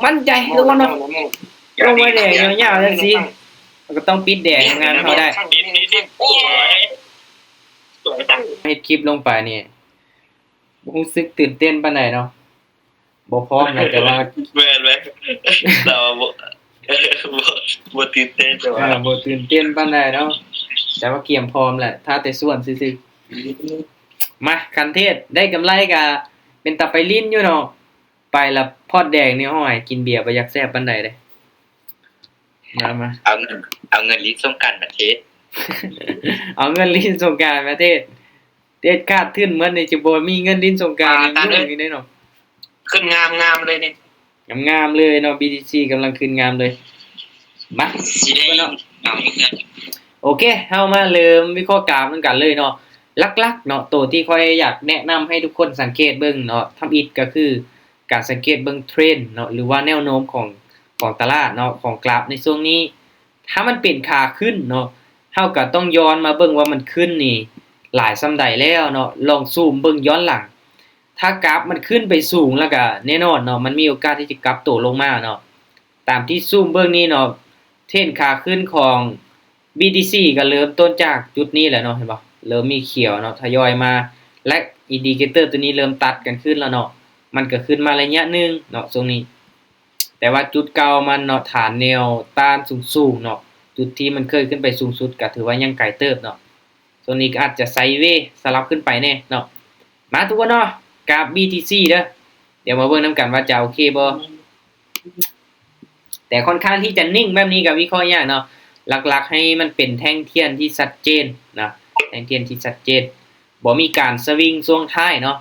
ໝັ້ນໃຈ ທຸກຄົນເນາະ. ລົງມາແດງຍາວໆຈັ່ງຊີ້ ເຮົາກໍຕ້ອງປິດແດງງານເຮົາໄດ້. ເຮັດຄລິບລົງໄປນີ້ ບໍ່ຮູ້ສຶກຕື່ນເຕັ້ນປານໃດເນາະ. ບໍ່ພ້ອມນະ ແຕ່ວ່າ ແມ່ນໆ ແຕ່ວ່າບໍ່ ບໍ່ ບໍ່ຕື່ນເຕັ້ນ ແຕ່ວ່າ ເອີ ບໍ່ຕື່ນເຕັ້ນປານໃດເນາະ ແຕ່ວ່າກຽມພ້ອມແຫຼະ ຖ້າແຕ່ຊວນຊື່ໆ. ມາ ຄັນເທດໄດ້ກຳໄລກະເປັນຕາໄປຫຼິ້ນຢູ່ເນາະ. ໄປລະພອດແດງນີ້ ໂອ້ຍ ກິນເບຍບໍ່ຢາກແຊບປານໃດເດ້. ມາ ມາ ເອົາເງິນ ເອົາເງິນຫຼິ້ນສົງການມາເທດ ເອົາເງິນຫຼິ້ນສົງການມາເທດ. ເທດຂາດທຶນໝົດນີ້ ຈະບໍ່ມີເງິນຫຼິ້ນສົງການຫຍັງຢູ່ນີ້ເດ້ເນາະ. ຂຶ້ນງາມໆເລີຍນີ້ ງາມໆເລີຍເນາະ. ບີທີຊີກຳລັງຂຶ້ນງາມເລີຍ. ມາ ຊິໄດ້ເນາະ. ໂອເຄ ເຮົາມາເລີ່ມວິເຄາະກາຟນຳກັນເລີຍເນາະ. ຫຼັກໆເນາະ ໂຕທີ່ຂ້ອຍຢາກແນະນຳໃຫ້ທຸກຄົນສັງເກດເບິ່ງເນາະ ທຳອິດກໍຄືການສັງເກດເບິ່ງເທຣນເນາະ ຫຼືວ່າແນວໂນ້ມຂອງ ຂອງຕະຫຼາດເນາະ ຂອງກຣາຟໃນຊ່ວງນີ້. ຖ້າມັນເປັນຂາຂຶ້ນເນາະ ເຮົາກໍຕ້ອງຍ້ອນມາເບິ່ງວ່າມັນຂຶ້ນນີ້ຫຼາຍສ່ຳໃດແລ້ວເນາະ. ລອງຊູມເບິ່ງຍ້ອນຫຼັງ ຖ້າກຣາຟມັນຂຶ້ນໄປສູງແລ້ວກະແນ່ນອນເນາະ ມັນມີໂອກາດທີ່ຈະກັບໂຕລົງມາເນາະ. ຕາມທີ່ຊູມເບິ່ງນີ້ເນາະ ເທຣນຂາຂຶ້ນຂອງບີທີຊີກໍເລີ່ມຕົ້ນຈາກຈຸດນີ້ແຫຼະເນາະ ເຫັນບໍ່? ເລີ່ມມີຂຽວເນາະ ທະຍອຍມາ ແລະ ອິນດິເຄເຕີຕົວນີ້ເລີ່ມຕັດກັນຂຶ້ນແລ້ວເນາະ. ມັນກໍຂຶ້ນມາໄລຍະໜຶ່ງເນາະຊ່ວງນີ້ ແຕ່ວ່າຈຸດເກົ່າມັນເນາະ ຖານແນວຕ້ານສູງໆເນາະ ຈຸດທີ່ມັນເຄີຍຂຶ້ນໄປສູງສຸດກໍຖືວ່າຍັງໄກເຕີບເນາະ. ຊ່ວງນີ້ກໍອາດຈະໄຊເວສະຫຼັບຂຶ້ນໄປແດ່ເນາະ. ມາທຸກຄົນເນາະ ກາຟບີທີຊີເດີ ດຽວມາເບິ່ງນຳກັນວ່າຈະໂອເຄບໍ່. ແຕ່ຄ່ອນຂ້າງທີ່ຈະນິ່ງແບບນີ້ກໍວິເຄາະຍາກເນາະ. ຫຼັກໆໃຫ້ມັນເປັນແທ່ງທຽນທີ່ຊັດເຈນເນາະ ແທ່ງທຽນທີ່ຊັດເຈນ ບໍ່ມີການສະວິງຊ່ວງທ້າຍເນາະ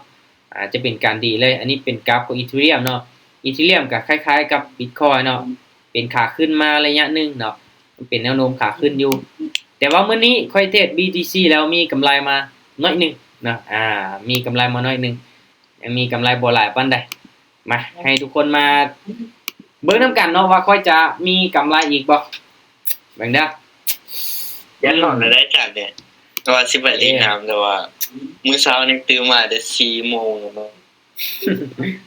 ອາ ຈະເປັນການດີເລີຍ. ອັນນີ້ເປັນກາຟຂອງອີເທີຣຽມເນາະ. ອີເທີຣຽມກໍຄ້າຍໆກັບບິດຄອຍເນາະ ເປັນຂາຂຶ້ນມາໄລຍະໜຶ່ງເນາະ ມັນເປັນແນວໂນ້ມຂາຂຶ້ນຢູ່. ແຕ່ວ່າມື້ນີ້ຂ້ອຍເທຣດບີທີຊີແລ້ວມີກຳໄລມາໜ້ອຍໜຶ່ງເນາະ ອາ ມີກຳໄລມາໜ້ອຍໜຶ່ງ ຍັງມີກຳໄລບໍ່ຫຼາຍປານໃດ. ມາ ໃຫ້ທຸກຄົນມາເບິ່ງນຳກັນເນາະວ່າຂ້ອຍຈະມີກຳໄລອີກບໍ່. ເບິ່ງເດີ ຢ້ານນອນແລ້ວໄດ້ຈັດເດ້ ແຕ່ວ່າຊິໄປຫຼິ້ນນ້ຳ ແຕ່ວ່າມື້ເຊົ້ານີ້ຕື່ນມາແຕ່ສີ່ໂມງແລ້ວເນາະ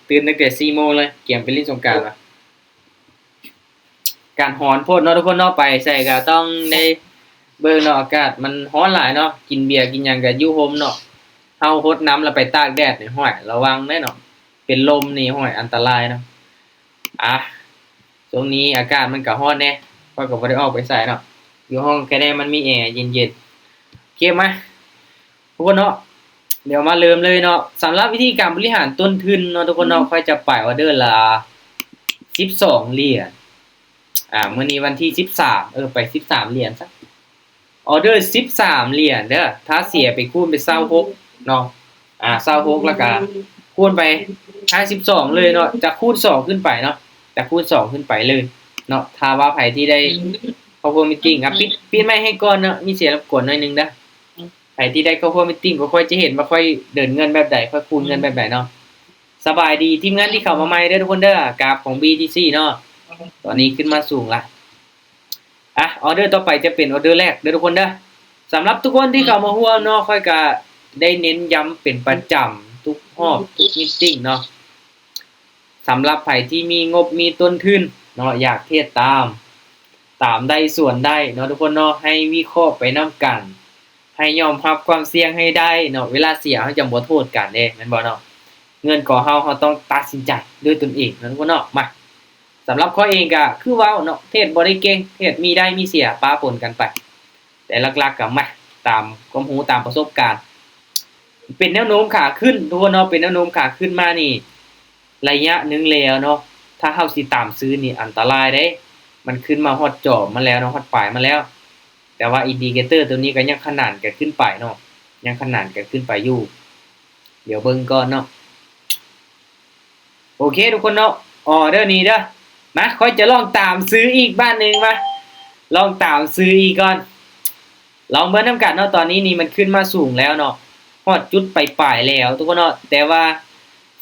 ຕື່ນຕັ້ງແຕ່ສີ່ໂມງເລີຍ ກຽມໄປຫຼິ້ນສົງການລະ. ອາກາດຮ້ອນໂພດເນາະທຸກຄົນເນາະ ໄປໃສກໍຕ້ອງໄດ້ເບິ່ງເນາະ ອາກາດມັນຮ້ອນຫຼາຍເນາະ. ກິນເບຍກິນຫຍັງກໍຢູ່ຮົ່ມເນາະ ເຮົາຫົດນ້ຳແລ້ວໄປຕາກແດດນີ້ ຫ້ວຍ ລະວັງເດ້ເນາະ ເປັນລົມນີ້ ຫ້ວຍ ອັນຕະລາຍເນາະ. ອາ ຊ່ວງນີ້ອາກາດມັນກໍຮ້ອນແດ່ ຂ້ອຍກໍບໍ່ໄດ້ອອກໄປໃສເນາະ ຢູ່ຫ້ອງແຄ່ນີ້ມັນມີແອເຢັນໆ. ໂອເຄ ມາ ທຸກຄົນເນາະ ດຽວມາເລີ່ມເລີຍເນາະ. ສຳລັບວິທີການບໍລິຫານຕົ້ນທຶນເນາະທຸກຄົນເນາະ ຂ້ອຍຈະໄປອອເດີລະສິບສອງຫຼຽນ ອາ ມື້ນີ້ວັນທີສິບສາມ ເອີ ໄປສິບສາມຫຼຽນຊະ ອອເດີສິບສາມຫຼຽນເດີ. ຖ້າເສຍໄປຄູນໄປຊາວຫົກເນາະ ອາ ຊາວຫົກ ແລ້ວກະຄູນໄປຫ້າສິບສອງເລີຍເນາະ ຈະຄູນສອງຂຶ້ນໄປເນາະ ຈະຄູນສອງຂຶ້ນໄປເລີຍເນາະ. ຖ້າວ່າໃຜທີ່ໄດ້ເຂົ້າຮ່ວມມີດຕິ້ງ ອາ ປິດ ປິດໄມໃຫ້ກ່ອນເນາະ ມີສຽງລົບກວນໜ້ອຍໜຶ່ງເດີ. ໃຜທີ່ໄດ້ເຂົ້າຮ່ວມມີດຕິ້ງກໍຄ່ອຍຈະເຫັນວ່າຂ້ອຍເດີນເງິນແບບໃດ ຂ້ອຍຄູນເງິນແບບໃດເນາະ. ສະບາຍດີທີມງານທີ່ເຂົ້າມາໃໝ່ເດີທຸກຄົນເດີ ກາຟຂອງບີທີຊີເນາະ ຕອນນີ້ຂຶ້ນມາສູງລະ. ອາ ອອເດີຕໍ່ໄປຈະເປັນອອເດີແລກເດີທຸກຄົນເດີ. ສຳລັບທຸກຄົນທີ່ເຂົ້າມາຮ່ວມເນາະ ຂ້ອຍກະໄດ້ເນັ້ນຢ້ຳເປັນປະຈຳທຸກຮອບທຸກມີດຕິ້ງເນາະ. ສຳລັບໃຜທີ່ມີງົບມີຕົ້ນທຶນເນາະ ຢາກເທຣດຕາມ ຕາມໄດ້ສວນໄດ້ເນາະທຸກຄົນເນາະ ໃຫ້ວິເຄາະໄປນຳກັນ ໃຫ້ຍອມຮັບຄວາມສ່ຽງໃຫ້ໄດ້ເນາະ. ເວລາເສຍເຮົາຈະບໍ່ໂທດກັນເດ້ ແມ່ນບໍ່ເນາະ? ເງິນຂອງເຮົາ ເຮົາຕ້ອງຕັດສິນໃຈດ້ວຍຕົນເອງເນາະທຸກຄົນເນາະ. ມາ ສຳລັບຂ້ອຍເອງກະຄືເວົ້າເນາະ ເທຣດບໍ່ໄດ້ເກັ່ງ ເທຣດມີໄດ້ມີເສຍ ປະປົນກັນໄປ ແຕ່ຫຼັກໆກະມາ ຕາມຄວາມຮູ້ ຕາມປະສົບການ. ເປັນແນວໂນ້ມຂາຂຶ້ນທຸກຄົນເນາະ ເປັນແນວໂນ້ມຂາຂຶ້ນມານີ້ໄລຍະໜຶ່ງແລ້ວເນາະ. ຖ້າເຮົາຊິຕາມຊື້ນີ້ອັນຕະລາຍເດ້ ມັນຂຶ້ນມາຮອດຈອມມັນແລ້ວເນາະ ຮອດປາຍມັນແລ້ວ. ແຕ່ວ່າອິນດິເຄເຕີຕົວນີ້ກໍຍັງຂະໜານກັນຂຶ້ນໄປເນາະ ຍັງຂະໜານກັນຂຶ້ນໄປຢູ່. ດຽວເບິ່ງກ່ອນເນາະ. ໂອເຄທຸກຄົນເນາະ ອອເດີນີ້ເດີ. ມາ ຂ້ອຍຈະລອງຕາມຊື້ອີກບາດໜຶ່ງ ມາ ລອງຕາມຊື້ອີກກ່ອນ ລອງເບິ່ງນຳກັນເນາະ. ຕອນນີ້ນີ້ມັນຂຶ້ນມາສູງແລ້ວເນາະ ຮອດຈຸດປາຍໆແລ້ວທຸກຄົນເນາະ. ແຕ່ວ່າ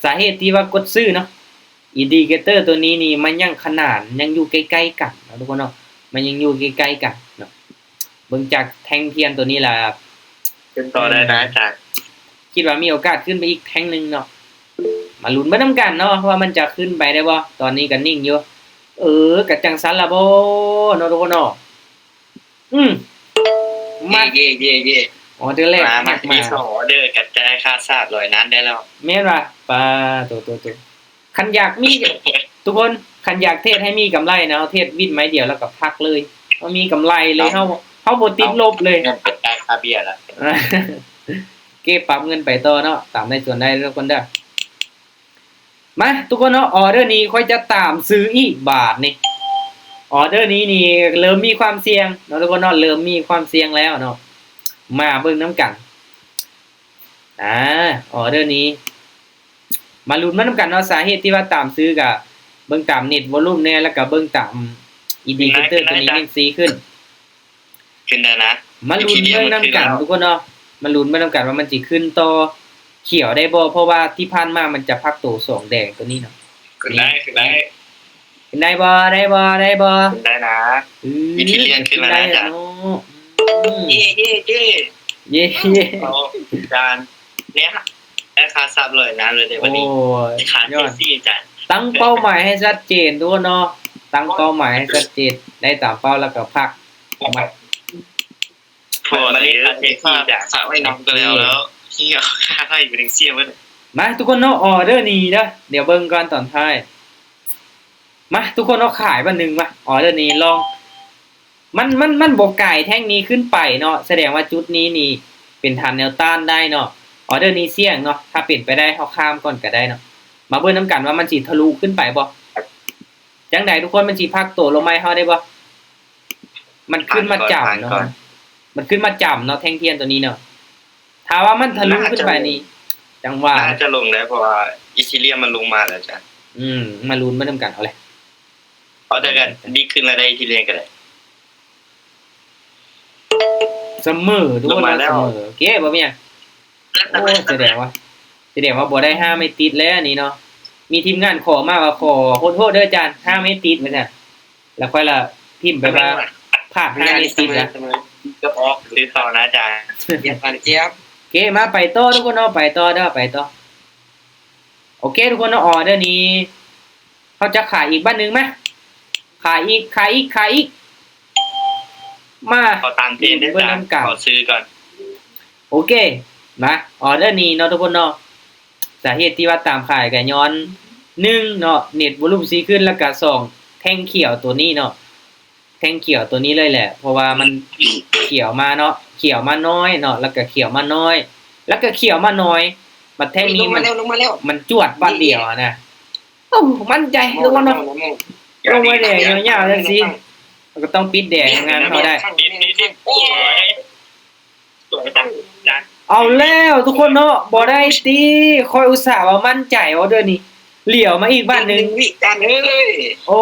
ສາເຫດທີ່ວ່າກົດຊື້ເນາະ ອິນດິເຄເຕີຕົວນີ້ນີ້ມັນຍັງຂະໜານ ຍັງຢູ່ໃກ້ໆກັນເນາະທຸກຄົນເນາະ ມັນຍັງຢູ່ໃກ້ໆກັນເນາະ. ເບິ່ງຈາກແທ່ງທຽນຕົວນີ້ລະ ຂຶ້ນຕໍ່ໄດ້ນະອາຈານ ຄິດວ່າມີໂອກາດຂຶ້ນໄປອີກແທ່ງໜຶ່ງເນາະ. ມ ມາລຸ້ນເບິ່ງນຳກັນເນາະ ວ່າມັນຈະຂຶ້ນໄປໄດ້ບໍ່? ຕອນນີ້ກໍນິ່ງຢູ່. ເອີ ກໍຈັ່ງຊັ້ນລະບໍເນາະ ທຸກຄົນເນາະ. ອືມ ມາ ເຢ້ ເຢ້ ເຢ້ ອໍເດີແລກ ມາ ມາ ມາ ມີສອງອໍເດີ ກະຈາຍຄ່າສາດຮ້ອຍລ້ານໄດ້ແລ້ວ. ແມ່ນວ່າ ປາໂຕ ໂຕ ໂຕ ຄັນຢາກມີ ທຸກຄົນ ຄັນຢາກເທຣດໃຫ້ມີກຳໄລນະ ເຮົາເທຣດວິນໄມ້ດຽວ ແລ້ວກໍພັກເລີຍ ເຮົາມີກຳໄລເລີຍ. ເຮົາ ເຮົາບໍ່ຕິດລົບເລີຍ. ເງິນໄປຈ່າຍຄ່າເບ້ຍລະ. ເກັບປັບເງິນໄປຕໍ່ເນາະ ຕາມໄດ້ສ່ວນໄດ້ເດີທຸກຄົນເດີ. ມາ ທຸກຄົນເນາະ ອໍເດີນີ້ຂ້ອຍຈະຕາມຊື້ອີກບາດນີ້. ອໍເດີນີ້ນີ້ເລີ່ມມີຄວາມສ່ຽງເນາະ ທຸກຄົນເນາະ ເລີ່ມມີຄວາມສ່ຽງແລ້ວເນາະ. ມາເບິ່ງນຳກັນ ອາ ອໍເດີນີ້ ມາລຸ້ນມານຳກັນເນາະ. ສາເຫດທີ່ວ່າຕາມຊື້ກະເບິ່ງຕາມເນັດວອລຸມແດ່ ແລ້ວກະເບິ່ງຕາມອິນດິເຄເຕີ ຕົວນີ້ແມ່ນຊີ້ຂຶ້ນ ຂຶ້ນແລ້ວນະ. ມາລຸ້ນເບິ່ງນຳກັນທຸກຄົນເນາະ ມາລຸ້ນເບິ່ງນຳກັນວ່າມັນຊິຂຶ້ນຕໍ່ຂຽວໄດ້ບໍ່ ເພາະວ່າທີ່ຜ່ານມາມັນຈະພັກໂຕສອງແດງຕົວນີ້ເນາະ. ຂຶ້ນໄດ້ ຂຶ້ນໄດ້ ຂຶ້ນໄດ້ບໍ່? ໄດ້ບໍ່? ໄດ້ບໍ່? ຂຶ້ນໄດ້ນະ. ອີທີເຣຍມຂຶ້ນແລ້ວນະອາຈານ. ເຢ້ ເຢ້ ເຢ້ ເຢ້ ເຢ້ ອາຈານ ເນຍ ໄດ້ຄ່າຊັບຮ້ອຍລ້ານເລີຍເດ້ບັດນີ້. ໂອ້ຍ ຄ່າເທຣດຊີ້ອາຈານ ຕັ້ງເປົ້າໝາຍໃຫ້ຊັດເຈນທຸກຄົນເນາະ ຕັ້ງເປົ້າໝາຍໃຫ້ຊັດເຈນ ໄດ້ຕາມເປົ້າແລ້ວກໍພັກ. ມາ ມາ ທຸກຄົນເນາະ ອໍເດີນີ້ເດີ ດຽວເບິ່ງກ່ອນຕອນທ້າຍ. ມາ ທຸກຄົນເນາະ ຂາຍບາດໜຶ່ງມາ ອໍເດີນີ້ລອງ ມັນ ມັນ ມັນບໍ່ໄກແທ່ງນີ້ຂຶ້ນໄປເນາະ ສະແດງວ່າຈຸດນີ້ນີ້ເປັນຖານແນວຕ້ານໄດ້ເນາະ. ອໍເດີນີ້ສ່ຽງເນາະ ຖ້າເປັນໄປໄດ້ເຮົາຂ້າມກ່ອນກໍໄດ້ເນາະ. ມາເບິ່ງນຳກັນວ່າມັນຊິທະລຸຂຶ້ນໄປບໍ່. ຈັ່ງໃດທຸກຄົນ ມັນຊິພັກໂຕລົງມາໃຫ້ເຮົາໄດ້ບໍ່? ມັນຂຶ້ນມາຈຳເນາະ ມັນຂຶ້ນມາຈຳເນາະ ແທ່ງທຽນຕົວນີ້ເນາະ. ຖ້າວ່າມັນທະລຸຂຶ້ນໄປນີ້ ຈັງຫວະ ໜ້າຈະລົງໄດ້ ເພາະວ່າອີທີເຣຍມມັນລົງມາແລ້ວຈ້ະ. ອືມ ມາລຸ້ນມານຳກັນ ເອົາເລີຍ ເອົາແຕ່ກັນ ດີຂຶ້ນແລ້ວໄດ້ ອີທີເຣຍກໍໄດ້ ສະເໝີ ທຸກຄົນ ສະເໝີ. ໂອເຄ ບໍ່ມີຫຍັງ. ໂອ້ ສະແດງວ່າ ສະແດງວ່າບໍ່ໄດ້ຫ້າເມັດຕິດແລ້ວນີ້ເນາະ. ມີທີມງານຂໍມາວ່າ ຂໍໂທດເດີອາຈານ ຫ້າເມັດຕິດວ່າຊັ້ນ. ແລ້ວຂ້ອຍລະພິມໄປວ່າ ພາດຫ້າເມັດຕິດລະ ກໍອອກ ຊື້ຕໍ່ນະອາຈານ. ໂອເຄ ມາໄປຕໍ່ທຸກຄົນເນາະ ໄປຕໍ່ເດີ ໄປຕໍ່. ໂອເຄທຸກຄົນເນາະ ອໍເດີນີ້ ເຮົາຈະຂາຍອີກບາດໜຶ່ງມາ ຂາຍອີກ ຂາຍອີກ ຂາຍອີກ. ມາ ຂໍຕາມເທຣນເດີອາຈານ ຂໍຊື້ກ່ອນ. ໂອເຄ ມາ ອໍເດີນີ້ເນາະທຸກຄົນເນາະ ສາເຫດທີ່ວ່າຕາມຂາຍກະຍ້ອນ ໜຶ່ງເນາະ ເນັດວອລຸມຊີ້ຂຶ້ນ ແລ້ວກະ ສອງ ແທ່ງຂຽວໂຕນີ້ເນາະ ແທ່ງຂຽວໂຕນີ້ເລີຍແຫຼະ ເພາະວ່າມັນຂຽວມາເນາະ ຂຽວມານ້ອຍເນາະ ແລ້ວກະຂຽວມານ້ອຍ ແລ້ວກະຂຽວມານ້ອຍ ບັດແທ່ງນີ້ມັນ ມັນຈວດບາດດຽວຫັ້ນນະ. ເອົ້າ ໝັ້ນໃຈທຸກຄົນເນາະ ລົງມາແດງຍາວໆຈັ່ງຊີ້ ເຮົາກໍຕ້ອງປິດແດງງາມເຮົາໄດ້. ເອົາແລ້ວທຸກຄົນເນາະ ບໍ່ໄດ້ຕິ ຂ້ອຍອຸດສ່າວ່າໝັ້ນໃຈອໍເດີນີ້ ຫຼຽວມາອີກບາດໜຶ່ງ ໂອ້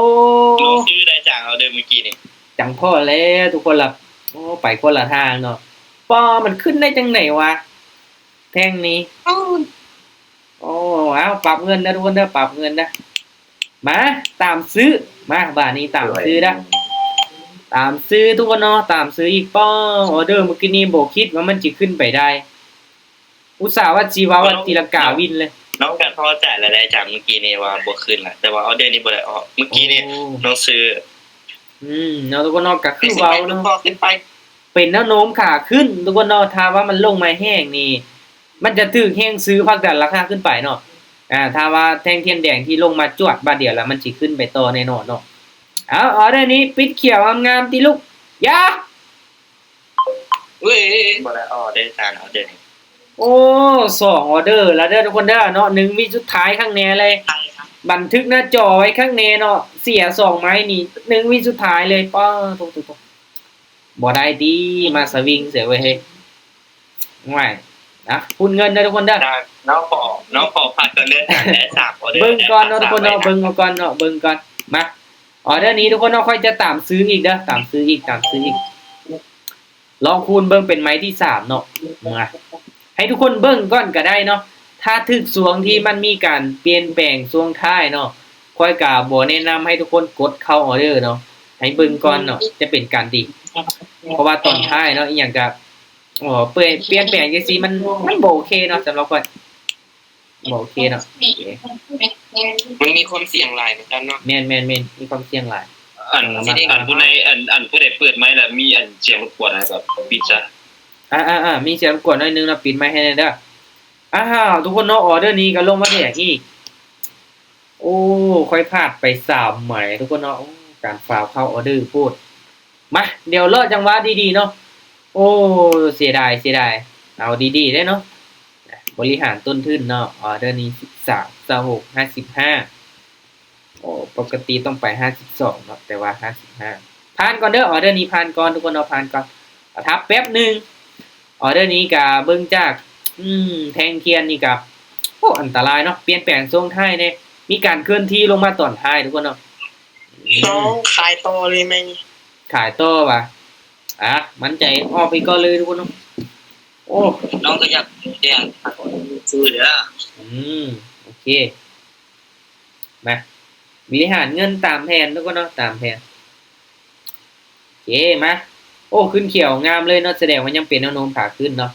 ຊື້ໄດ້ຈາກອໍເດີມື້ກີ້ນີ້ ຈັ່ງພໍ້ແລ້ວທຸກຄົນລະ ໂອ້ ໄປຄົນລະທາງເນາະ. ປ້າ ມັນຂຶ້ນໄດ້ຈັ່ງໃດວະ ແທ່ງນີ້ ໂອ້ ເອົາ ປັບເງິນເດີທຸກຄົນເດີ ປັບເງິນເດີ. ມາ ຕາມຊື້ ມາ ບາດນີ້ຕາມຊື້ເດີ ຕາມຊື້ທຸກຄົນເນາະ ຕາມຊື້ອີກ. ປ້າ ອໍເດີມື້ກີ້ນີ້ບໍ່ຄິດວ່າມັນຊິຂຶ້ນໄປໄດ້ ອຸດສ່າວ່າຊິເວົ້າວ່າຕີລັງກາວິນເລີຍ. ນ້ອງກໍທໍ້ໃຈແລ້ວໄດ໋ຈາກມື້ກີ້ນີ້ວ່າບໍ່ຂຶ້ນລະ ແຕ່ວ່າອໍເດີນີ້ບໍ່ໄດ້ອອກ ມື້ກີ້ນີ້ ໂອ້ ນ້ອງຊື້ ອືມ ເນາະ ທຸກຄົນເນາະ ກໍຄືເວົ້າເນາະ ເປັນແນວໂນ້ມຂາຂຶ້ນທຸກຄົນເນາະ. ຖ້າວ່າມັນລົງມາແຮງນີ້ ມັນຈະຖືກແຮງຊື້ຜັກດັນລາຄາຂຶ້ນໄປເນາະ. ອາ ຖ້າວ່າແທ່ງທຽນແດງທີ່ລົງມາຈວດບາດດຽວລະ ມັນຊິຂຶ້ນໄປຕໍ່ແນ່ນອນເນາະ. ເອົາ ອໍເດີນີ້ປິດຂຽວງາມໆຕິລູກ ຢ່າ ເວີຍ ບໍ່ໄດ້ອໍເດີ ສາມອໍເດີນີ້. ໂອ້ ສອງອໍເດີລະເດີທຸກຄົນເດີເນາະ ໜຶ່ງວິສຸດທ້າຍຂ້າງແນ່ເລີຍ ບັນທຶກໜ້າຈໍໄວ້ຂ້າງແນ່ເນາະ ເສຍສອງໄມ້ນີ້ ໜຶ່ງວິສຸດທ້າຍເລີຍ. ປ້າ ໂທ້ໆໆ ບໍ່ໄດ້ຕິ ມາສະວິງເສຍເວີຍເຮີ້ຍ. ໂອ້ຍ ນະ ຮຸ້ນເງິນເດີທຸກຄົນເດີ ນ້ອງຂໍ ນ້ອງຂໍພັກກ່ອນເດີ ສາມອໍເດີ ເບິ່ງກ່ອນເນາະທຸກຄົນເນາະ ເບິ່ງເອົາກ່ອນເນາະ ເບິ່ງກ່ອນ. ມາ ອໍເດີນີ້ທຸກຄົນເນາະ ຂ້ອຍຈະຕາມຊື້ອີກເດີ ຕາມຊື້ອີກ ຕາມຊື້ອີກ. ລອງຄູນເບິ່ງເປັນໄມ້ທີສາມເນາະ ມາ ໃຫ້ທຸກຄົນເບິ່ງກ່ອນກໍໄດ້ເນາະ. ຖ້າຖືກຊ່ວງທີ່ມັນມີການປ່ຽນແປງຊ່ວງທ້າຍເນາະ ຂ້ອຍກໍບໍ່ແນະນຳໃຫ້ທຸກຄົນກົດເຂົ້າອໍເດີເນາະ ໃຫ້ເບິ່ງກ່ອນເນາະ ຈະເປັນການດີ ເພາະວ່າຕອນທ້າຍເນາະ ອີ່ຫຍັງກໍ ໂອ້ ປ່ຽນ ປ່ຽນແປງຈັ່ງຊີ້ ມັນ ມັນບໍ່ໂອເຄເນາະ ສຳລັບຂ້ອຍ. ບໍ່ໂອເຄເນາະ ໂອເຄ ມັນມີຄວາມສ່ຽງຫຼາຍເໝືອນກັນເນາະ ແມ່ນໆໆ ມີຄວາມສ່ຽງຫຼາຍ ອັນ ອັນຜູ້ໃດເປີດໄມແລ້ວມີອັນສຽງລົບກວນນະ ກໍປິດຊະ ອາໆ ມີສຽງລົບກວນໜ້ອຍໜຶ່ງເນາະ ປິດໄມໃຫ້ແດ່ເດີ ອ້າວ ທຸກຄົນເນາະ ອໍເດີນີ້ກໍລົງມາແດງອີກ ໂອ້ ຂ້ອຍພາດໄປສາມໄມທຸກຄົນເນາະ ໂອ້ ການຟ້າວເຂົ້າອໍເດີໂພດ ມາ ດຽວລໍຈັງຫວະດີໆເນາະ ໂອ້ ເສຍດາຍ ເສຍດາຍ ເອົາດີໆເດ້ເນາະ ບໍລິຫານຕົ້ນທຶນເນາະ ອໍເດີນີ້ສິບສາມ ຊາວຫົກ ຫ້າສິບຫ້າ ໂອ້ ປົກກະຕິຕ້ອງໄປຫ້າສິບສອງເນາະ ແຕ່ວ່າຫ້າສິບຫ້າ ຜ່ານກ່ອນເດີ ອໍເດີນີ້ຜ່ານກ່ອນທຸກຄົນເນາະ ຜ່ານກ່ອນ ປະທັບແປັບໜຶ່ງ ອໍເດີນີ້ກະເບິ່ງຈາກ ອືມ ແທ່ງທຽນນີ້ກະ ໂອ້ ອັນຕະລາຍເນາະ ປ່ຽນແປງຊ່ວງທ້າຍແດ່ ມີການເຄື່ອນທີ່ລົງມາຕອນທ້າຍທຸກຄົນເນາະ ອືມ ນ້ອງຂາຍຕໍ່ເລີຍແມ່ນ ຂາຍຕໍ່ຫວາ ອາ ໝັ້ນໃຈອອກໄປກ່ອນເລີຍທຸກຄົນເນາະ ໂອ້ ນ້ອງກໍຢາກແຈ້ງ ຊື້ເດີ ອືມ ໂອເຄ ມາ ບໍລິຫານເງິນຕາມແຜນທຸກຄົນເນາະ ຕາມແຜນ ໂອເຄ ມາ ໂອ້ ຂຶ້ນຂຽວງາມເລີຍເນາະ ສະແດງວ່າຍັງເປັນແນວໂນ້ມຂາຂຶ້ນເນາະ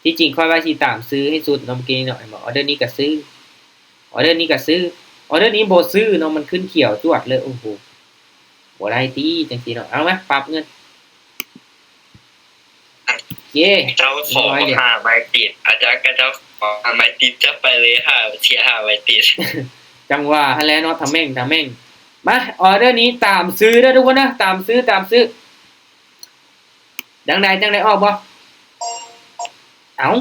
ທີ່ຈິງຂ້ອຍວ່າຊິຕາມຊື້ໃຫ້ສຸດເນາະ ເມື່ອກີ້ນີ້ເນາະ ເຫັນບໍ່ ອໍເດີນີ້ກໍຊື້ ອໍເດີນີ້ກໍຊື້ ອໍເດີນີ້ບໍ່ຊື້ເນາະ ມັນຂຶ້ນຂຽວຈວດເລີຍ ໂອ້ໂຫ ບໍ່ໄດ້ຕິ ຈັ່ງຊີ້ເນາະ ເອົາມາ ປັບເງິນ ເຢ້ ເຈົ້າຂໍຫ້າໃບຕິດ ອາຈານ ເຈົ້າຂໍຫ້າໃບຕິດ ເຈົ້າໄປເລີຍ ຫ້າ ເສຍຫ້າໃບຕິດ ຈັ່ງວ່າຫັ້ນແຫຼະເນາະ ທຳແມ່ງ ທຳແມ່ງ ມາ ອໍເດີນີ້ຕາມຊື້ເດີທຸກຄົນເດີ ຕາມຊື້ ຕາມຊື້ ຈັ່ງໃດ ຈັ່ງໃດ ອອກບໍ່ ເອົ້າ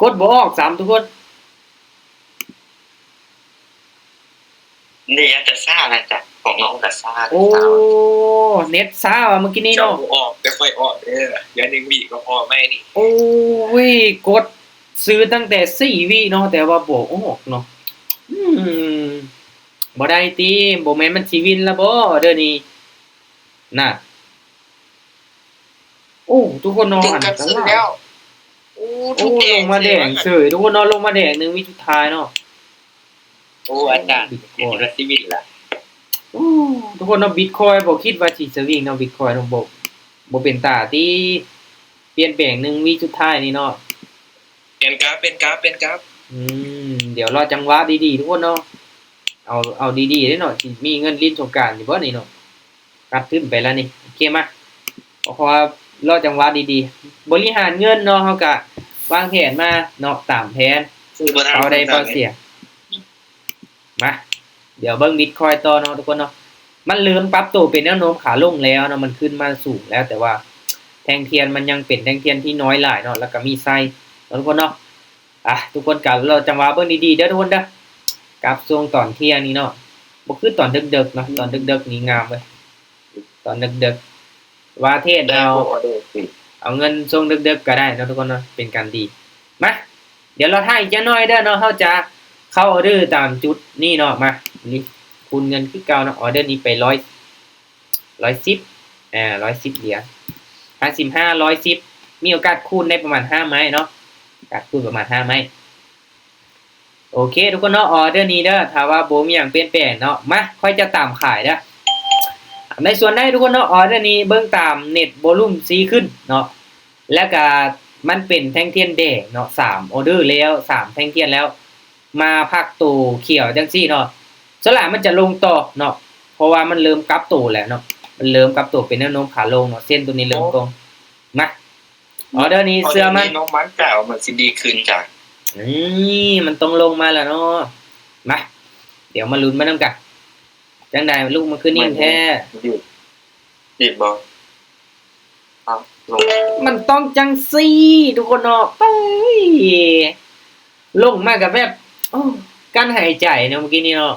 ກົດບໍ່ອອກຊ້ຳທຸກຄົນ. ນີ້ອາດຈະຊ້ານະຈະ ຂອງນ້ອງກໍຊ້າ ໂອ້ ເນັດຊ້າວ່າມື້ກີ້ນີ້ເນາະ ເຈົ້າອອກແຕ່ຂ້ອຍອອກເດີ ເຫຼືອໜຶ່ງວິກໍພໍໄໝນີ້ ໂອ້ຍ ກົດຊື້ຕັ້ງແຕ່ສີ່ວິເນາະ ແຕ່ວ່າບໍ່ອອກເນາະ ອືມ ບໍ່ໄດ້ຕິ ບໍ່ແມ່ນມັນຊິວິນລະບໍ່ ເດີນີ້ ນະ ໂອ້ ທຸກຄົນເນາະ ອັນຕະລາຍ ໂອ້ ລົງມາແດງເສີຍ ທຸກຄົນເນາະ ລົງມາແດງໜຶ່ງວິສຸດທ້າຍເນາະ ໂອ້ ອາຈານ ຄິດວ່າຊິວິນລະ ໂອ້ ທຸກຄົນເນາະ ບິດຄອຍບໍ່ຄິດວ່າຊິສະວິງເນາະ ບິດຄອຍເນາະ ບໍ່ ບໍ່ເປັນຕາຕິ ປ່ຽນແປງໜຶ່ງວິສຸດທ້າຍນີ້ເນາະ ປ່ຽນກາບ ປ່ຽນກາບ ປ່ຽນກາບ ອືມ ດຽວລໍຈັງຫວະດີໆ ທຸກຄົນເນາະ ເອົາ ເອົາດີໆເດ້ເນາະ ຊິມີເງິນຫຼິ້ນສົງການຢູ່ບໍ່ນີ້ເນາະ. ຕັດທຶນໄປແລ້ວນີ້ ໂອເຄ ມາ ເພາະວ່າລໍຈັງຫວະດີໆ ບໍລິຫານເງິນເນາະ ເຮົາກະວາງແຜນມາເນາະ ຕາມແຜນ ເອົາໄດ້ເປົ່າເສຍ ມາ ດຽວເບິ່ງບິດຄອຍຕໍ່ເນາະ ທຸກຄົນເນາະ ມັນເລີ່ມປັບໂຕເປັນແນວໂນ້ມຂາລົງແລ້ວເນາະ ມັນຂຶ້ນມາສູງແລ້ວ ແຕ່ວ່າແທ່ງທຽນມັນຍັງເປັນແທ່ງທຽນທີ່ນ້ອຍຫຼາຍເນາະ ແລ້ວກະມີໄຊເນາະ ທຸກຄົນເນາະ. ອ່ະ ທຸກຄົນກະລໍຈັງຫວະເບິ່ງດີໆເດີທຸກຄົນເດີ ກັບຊ່ວງຕອນທ່ຽງນີ້ເນາະ ບໍ່ຄືຕອນເດິກໆເນາະ ຕອນເດິກໆນີ້ງາມເວີຍ ຕອນເດິກໆ ວ່າເທດເອົາ ເອົາເງິນຊ່ວງເດິກໆກໍໄດ້ເນາະທຸກຄົນເນາະ ເປັນການດີ ມາ ດຽວລໍຖ້າອີກຈັກໜ້ອຍເດີເນາະ ເຮົາຈະເຂົ້າອໍເດີຕາມຈຸດນີ້ເນາະ ມາ ນີ້ ຄູນເງິນຄືເກົ່າເນາະ ອໍເດີນີ້ໄປຮ້ອຍ ຮ້ອຍສິບ ອາ ຮ້ອຍສິບຫຼຽນ ຫ້າສິບຫ້າ ຮ້ອຍສິບ ມີໂອກາດຄູນໄດ້ປະມານຫ້າໄມ້ເນາະ ໂອກາດຄູນປະມານຫ້າໄມ້ ໂອເຄ ທຸກຄົນເນາະ ອໍເດີນີ້ເດີ ຖ້າວ່າບໍ່ມີຫຍັງປ່ຽນແປງເນາະ ມາ ຂ້ອຍຈະຕາມຂາຍເດີ ໃນສ່ວນໃດທຸກຄົນເນາະ ອໍເດີນີ້ເບິ່ງຕາມເນັດໂວລຸມຊີ້ຂຶ້ນເນາະ ແລ້ວກະມັນເປັນແທ່ງທຽນແດງເນາະ ສາມອໍເດີແລ້ວ ສາມແທ່ງທຽນແລ້ວ ມາພັກໂຕຂຽວຈັ່ງຊີ້ເນາະ ສ່ວນຫຼາຍມັນຈະລົງຕໍ່ເນາະ ເພາະວ່າມັນເລີ່ມກັບໂຕແລ້ວເນາະ ມັນເລີ່ມກັບໂຕເປັນແນວໂນ້ມຂາລົງເນາະ ເສັ້ນໂຕນີ້ເລີ່ມຕົງ ມາ ອໍເດີນີ້ເຊື່ອໝັ້ນ ນ້ອງໝັ້ນໃຈວ່າມັນຊິດີຂຶ້ນຈ້າ ນີ້ ມັນຕ້ອງລົງມາແລ້ວເນາະ ມາ ດຽວມາລຸ້ນໄປນຳກັນ ຈັ່ງໃດ ລູກມັນຄືນິ່ງແທ້ ດີດບໍ່ ມັນຕ້ອງຈັ່ງຊີ້ ທຸກຄົນເນາະ ເອີຍ ລົງມາກໍແບບ ໂອ້ ກັ້ນຫາຍໃຈເນາະ ມື້ກີ້ນີ້ເນາະ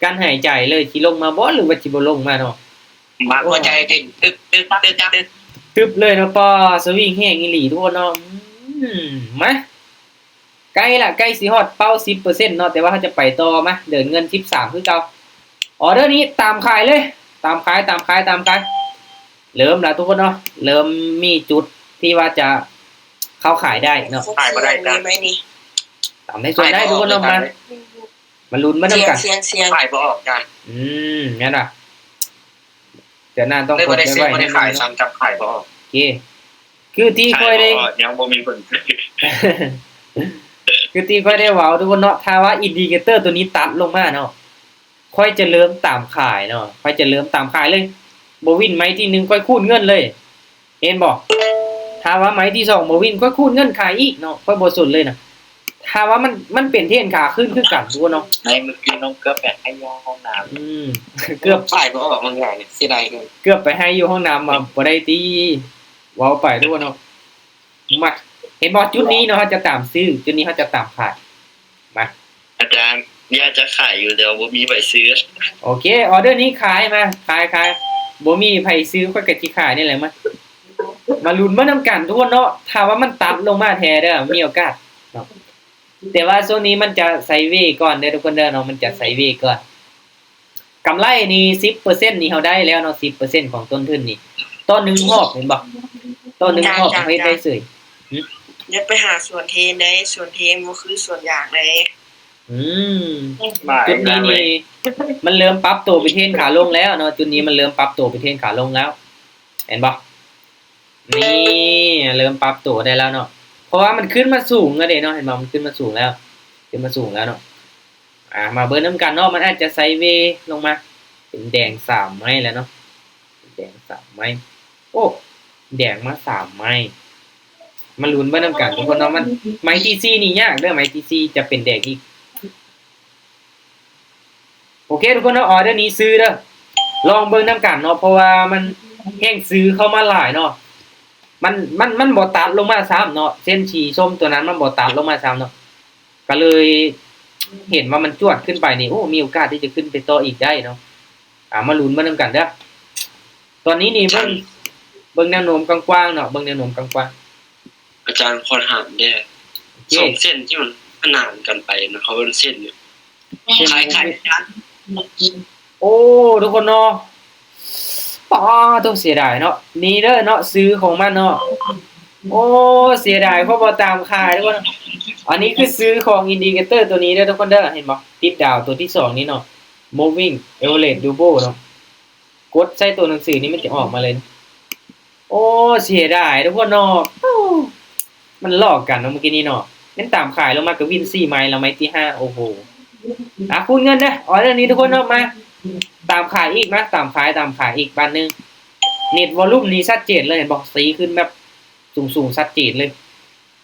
ກັ້ນຫາຍໃຈເລີຍ ຊິລົງມາບໍ່ ຫຼືວ່າຊິບໍ່ລົງມາເນາະ ມັກຫົວໃຈເຕັ້ນຕຶບໆໆໆ ຕຶບເລີຍເນາະ ປ້າ ສະວິງແຮງອີ່ຫຼີທຸກຄົນເນາະ ອືມ ມາ ໃກ້ລະ ໃກ້ຊິຮອດເປົ້າສິບເປີເຊັນເນາະ ແຕ່ວ່າເຮົາຈະໄປຕໍ່ ມາ ເດີນເງິນສິບສາມຄືເກົ່າ ອໍເດີນີ້ຕາມຂາຍເລີຍ ຕາມຂາຍ ຕາມຂາຍ ຕາມຂາຍ ເລີ່ມລະທຸກຄົນເນາະ ເລີ່ມມີຈຸດທີ່ວ່າຈະເຂົ້າຂາຍໄດ້ເນາະ ຂາຍບໍ່ໄດ້ຈ້າ ຕາມໃດສ່ວນໃດທຸກຄົນເນາະ ມາ ມາລຸ້ນມານຳກັນ ຂາຍບໍ່ອອກຈ້າ ອືມ ແມ່ນລະ ເທື່ອໜ້າຕ້ອງກົດໄວໆ ໄດ້ຂາຍຊ້ຳ ຈັບຂາຍບໍ່ອອກ ໂອເຄ ຄືທີ່ຂ້ອຍໄດ້ ຍັງບໍ່ມີຄົນຊື້ ຄືທີ່ຂ້ອຍໄດ້ເວົ້າທຸກຄົນເນາະ ຖ້າວ່າອິນດິເຄເຕີຕົວນີ້ຕັດລົງມາເນາະ ຂ້ອຍຈະເລີ່ມຕາມຂາຍເນາະ ຂ້ອຍຈະເລີ່ມຕາມຂາຍເລີຍ ບໍ່ວິນໄມ້ທີໜຶ່ງຂ້ອຍຂູດເງິນເລີຍ ເຫັນບໍ່? ຖ້າວ່າໄມ້ທີສອງບໍ່ວິນຂ້ອຍຂູດເງິນຂາຍອີກເນາະ ຂ້ອຍບໍ່ສົນເລີຍນະ ຖ້າວ່າມັນ ມັນເປັນເທຣນຂາຂຶ້ນຄືກັນທຸກຄົນເນາະ ໄດ້ມື້ກີ້ນ້ອງເກືອບໄປໃຫ້ຢູ່ຫ້ອງນ້ຳ ອືມ ເກືອບ ຂາຍບໍ່ອອກບາງຢ່າງນີ້ ເສຍດາຍເງິນ ເກືອບໄປໃຫ້ຢູ່ຫ້ອງນ້ຳ ວ່າບໍ່ໄດ້ຕິ ເວົ້າໄປທຸກຄົນເນາະ ມາ ເຫັນບໍ່? ຈຸດນີ້ເນາະ ເຮົາຈະຕາມຊື້ ຈຸດນີ້ເຮົາຈະຕາມຂາຍ ມາ ອາຈານ ຢາກຈະຂາຍຢູ່ ແຕ່ວ່າບໍ່ມີໃຜຊື້ ໂອເຄ ອໍເດີນີ້ຂາຍ ມາ ຂາຍ ຂາຍ ບໍ່ມີໃຜຊື້ ຂ້ອຍກໍຊິຂາຍນີ້ແຫຼະ ມາ ມາລຸ້ນເບິ່ງນຳກັນທຸກຄົນເນາະ ຖ້າວ່າມັນຕັດລົງມາແທ້ເດີ ມີໂອກາດເນາະ ແຕ່ວ່າຊ່ວງນີ້ມັນຈະໄຊເວກ່ອນເດີທຸກຄົນເດີເນາະ ມັນຈະໄຊເວກ່ອນ ກຳໄລນີ້ສິບເປີເຊັນນີ້ເຮົາໄດ້ແລ້ວເນາະ ສິບເປີເຊັນຂອງຕົ້ນທຶນນີ້ ຕໍ່ໜຶ່ງຮອບແມ່ນບໍ່? ຕໍ່ໜຶ່ງຮອບ ເຮົາເຮັດໄດ້ເສີຍ ຢ່າໄປຫາສວນເທນເດ້ ສວນເທນບໍ່ຄືສວນຢາງເດ້ ອືມ ຈຸດນີ້ນີ້ ມັນເລີ່ມປັບໂຕເປັນເທຣນຂາລົງແລ້ວເນາະ ຈຸດນີ້ມັນເລີ່ມປັບໂຕເປັນເທຣນຂາລົງແລ້ວ ເຫັນບໍ່? ນີ້ ເລີ່ມປັບໂຕໄດ້ແລ້ວເນາະ ເພາະວ່າມັນຂຶ້ນມາສູງແລ້ວເດ້ເນາະ ເຫັນບໍ່? ມັນຂຶ້ນມາສູງແລ້ວ ຂຶ້ນມາສູງແລ້ວເນາະ ອ່າ ມາເບິ່ງນຳກັນເນາະ ມັນອາດຈະໄຊເວລົງມາ ເປັນແດງສາມໄມ້ແລ້ວເນາະ ເປັນແດງສາມໄມ້ ໂອ້ ແດງມາສາມໄມ້ ມາລຸ້ນເບິ່ງນຳກັນທຸກຄົນເນາະ ມັນ ໄມ້ທີສີ່ນີ້ຍາກເດີ ໄມ້ທີສີ່ຈະເປັນແດງອີກ ໂອເຄທຸກຄົນເນາະ ອໍເດີນີ້ຊື້ເດີ ລອງເບິ່ງນຳກັນເນາະ ເພາະວ່າມັນແຮ່ງຊື້ເຂົ້າມາຫຼາຍເນາະ ມັນ ມັນ ມັນບໍ່ຕັດລົງມາຊ້ຳເນາະ ເສັ້ນສີສົ້ມຕົວນັ້ນມັນບໍ່ຕັດລົງມາຊ້ຳເນາະ ກໍເລີຍເຫັນວ່າມັນຈວດຂຶ້ນໄປນີ້ ໂອ້ ມີໂອກາດທີ່ຈະຂຶ້ນໄປຕໍ່ອີກໄດ້ເນາະ ອ່າ ມາລຸ້ນເບິ່ງນຳກັນເດີ ຕອນນີ້ນີ້ເບິ່ງ ເບິ່ງແນວໂນ້ມກວ້າງໆເນາະ ເບິ່ງແນວໂນ້ມກວ້າງໆ ອາຈານຂໍຖາມແດ່ ໂອເຄ ສອງເສັ້ນທີ່ມັນຂະໜານກັນໄປນະ ເຂົາເອີ້ນເສັ້ນຫຍັງ? ເສັ້ນ ຂາຍ ຂາຍ ອາຈານ ໂອ້ ທຸກຄົນເນາະ ປາໂທ້ ເສຍດາຍເນາະ ນີ້ເດີເນາະ ຊື້ຂອງມັນເນາະ ໂອ້ ເສຍດາຍ ເພາະບໍ່ຕາມຂາຍທຸກຄົນ ອັນນີ້ຄືຊື້ຂອງອິນດິເຄເຕີຕົວນີ້ເດີທຸກຄົນເດີ ເຫັນບໍ່? ຕິດດາວຕົວທີສອງນີ້ເນາະ Moving Average Double ເນາະ ກົດໃສ່ຕົວໜັງສືນີ້ມັນຈະອອກມາເລີຍ ໂອ້ ເສຍດາຍທຸກຄົນເນາະ ໂອ້ ມັນຫຼອກກັນເນາະມື້ກີ້ນີ້ເນາະ ແມ່ນຕາມຂາຍລົງມາກໍວິນສີ່ໄມ້ລະ ໄມ້ທີຫ້າ ໂອ້ໂຫ ອ່ະ ຄູນເງິນເດີ ອໍເດີນີ້ທຸກຄົນເນາະ ມາ ຕາມຂາຍອີກ ມາ ຕາມຂາຍ ຕາມຂາຍອີກບາດໜຶ່ງ ເນັດວອລຸມນີ້ຊັດເຈນເລີຍ ເຫັນບໍ່? ສີຂຶ້ນແບບສູງໆຊັດເຈນເລີຍ